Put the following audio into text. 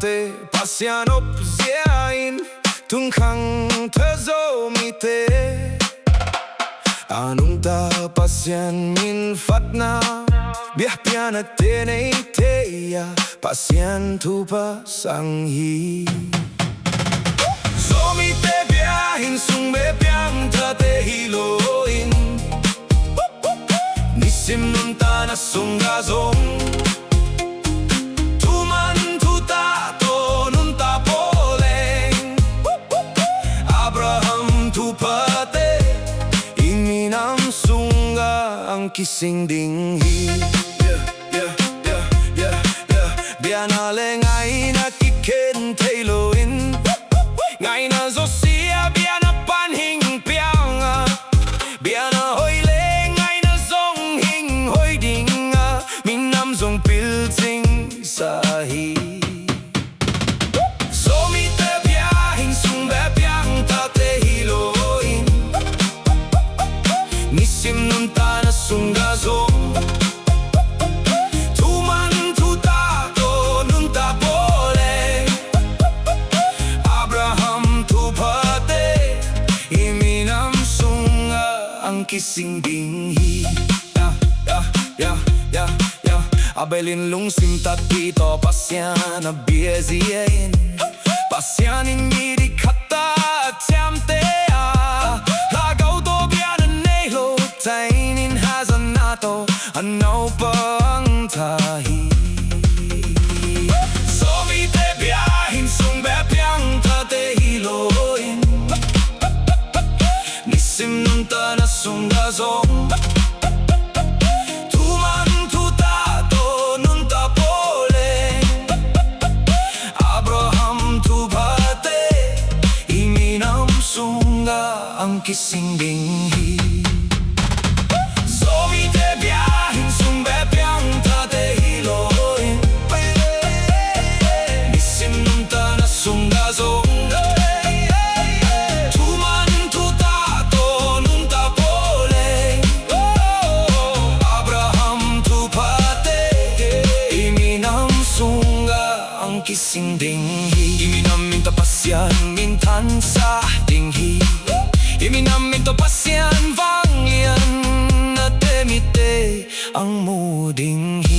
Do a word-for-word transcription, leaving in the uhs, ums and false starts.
Pasian opzia in tungkhangtha Zomite a nungta Pasian min phatna, biakpiaknate neite a Pasian thupha sang hi. Zomite biakinn sung beh piangthate hi lo in, nisim nuntakna sungah zong thuman thutak tawh nuntak pawleng, Abraham thuphate i minam sungah hong kising ding hi. Biakna le ngaihna kikhen thei lo in, ngaihna zosia biakna pan hing piang a, biakna hoih le ngaihna zong hing hoih ding a, minam zong pilcing sa hi. Zomite biakinn sung beh piangthate hi lo in, nisim nuntakna sungah zong thuman thutak tawh nuntak pawleng, Abraham thuphate i minam sungah hong kising ding hi. Abel in lungsim takpi tawh Pasian a biakzia in, Pasian in midik khat a ciamteh a, hlakau tawh biakna nei lo, Kain in hazatna tawh a naupa hong thah hi. Zomite biakinn sung beh piangthate hi lo in, nisim nuntakna sungah zong thuman thutak tawh nuntak pawleng, Abraham thuphate i minam sungah hong kising ding hi. Zomite biakinn sung beh piangthate hi lo in, nisim nuntakna sungah zong thuman thutak tawh nuntak pawleng, Abraham thuphate i minam sungah hong kising ding hi. I minam in tawh Pasian minthansa ding hi. I minam in tawh Pasian vanglian a teh mite hong mu ding hi.